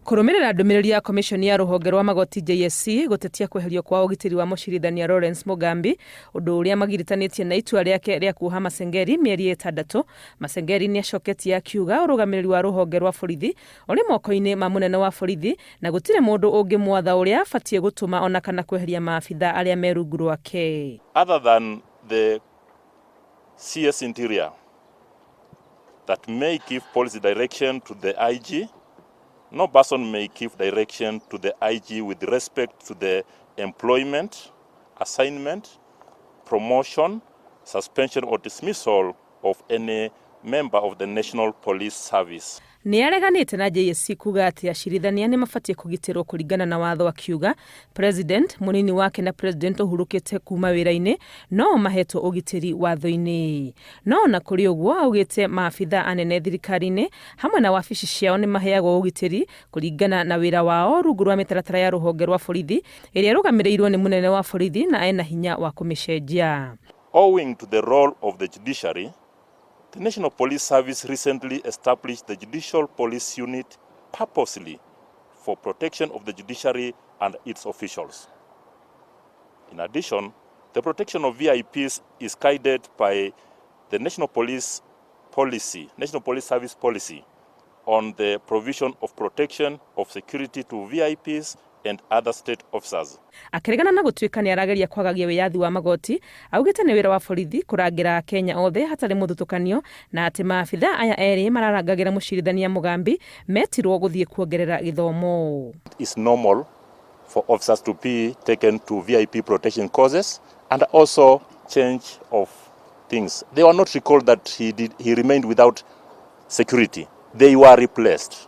Kũrũmĩrĩra ndũmĩrĩri ya komiconi ya rũhonge rwa magoti JSC gũtetia kweherio kwa ũgitĩri wa mũcirithania Lawrence Mugambi, ũndũ ũrĩa magiritanĩtie na itua rĩake rĩa kuoha Masengeri mĩeri ĩtandatũ, Masengeri nĩacoketie akiuga ũrũgamĩrĩri wa rũhonge rwa borithi ũrĩ moko-inĩ ma mũnene wa borithi na gũtirĩ mũndũ ũngĩmwatha ũrĩa abatiĩ gũtũma ona kana kweheria maabitha arĩa me rungu rwake. Other than the CS Interior that may give policy direction to the IG, no person may give direction to the IG with respect to the employment, assignment, promotion, suspension or dismissal of any member of the National Police Service. Nĩ areganĩte na JSC kuga atĩ acirithania nĩ mabatiĩ kũgitĩrwo kũringana na watho, akiuga president, mũnini wake na president ũhurũkĩte kuma wĩra-inĩ no mahetwo ũgitĩri watho-inĩ. No ona kũrĩ ũguo, augĩte maabitha anene thirikari-inĩ hamwe na wabici ciao nĩ maheagwo ũgitĩri kũringana na wĩra wao rungu rwa mĩtaratara ya rũhonge rwa borithi ĩrĩa ĩrũgamĩrĩirwo nĩ mũnene wa borithi na ena hinya wa kũmĩcenjia. Owing to the role of the judiciary, the National Police Service recently established the Judicial Police Unit purposely for protection of the judiciary and its officials. In addition, the protection of VIPs is guided by the National Police Policy, National Police Service Policy on the provision of protection of security to VIPs and other state officers. Akĩregana na gũtuĩka nĩ arageria kwagagia wĩyathi wa magoti, augĩte nĩ wĩra wa borithi kũrangĩra Akenya othe hatarĩ mũthutũkanio na atĩ maabitha aya erĩ mararangagĩra mũcirithania Mugambi metirwo gũthiĩ kuongerera gĩthomo. It's normal for officers to be taken to VIP protection courses and also change of things. They were not recalled that he remained without security. They were replaced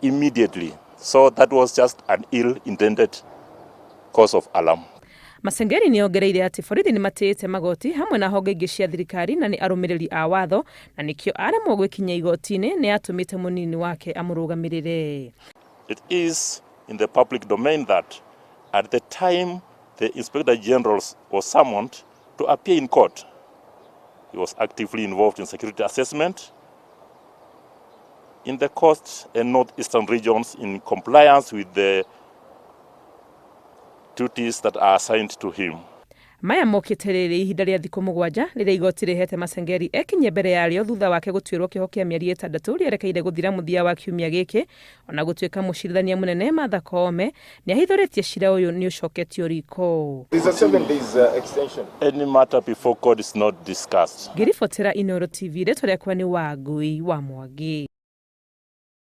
immediately. So that was just an ill-intended cause of alarm. Masengeri nĩ ongereire atĩ borithi nĩ matĩĩte magoti hamwe na honge ingĩ cia thirikari na nĩ arũmĩrĩri a watho, na nĩkĩo aremwo gwĩkinyia igoti-inĩ nĩ atũmĩte mũnini wake amũrũgamĩrĩre. It is in the public domain that at the time the Inspector General was summoned to appear in court, he was actively involved in security assessment in the coast and northeastern regions in compliance with the duties that are assigned to him. Maya mokĩte rĩrĩ ihinda rĩa thikũ 7 rĩrĩa igoti rĩhete Masengeri ekinye mbere yarĩo thutha wake gũtuĩrwo kĩoho kĩa mĩeri 6 rĩerekeire gũthira mũthia wa kiumia gĩkĩ, ona gũtuĩka mũcirithania mũnene Martha Koome nĩ ahithũrĩtie cira ũyũ nĩ ũcoketio riko. There's a 7 days extension. Any matter before court is not discussed. Ngĩribotera Inooro TV, rĩtwa rĩakwa nĩ Wangui wa Mwangi.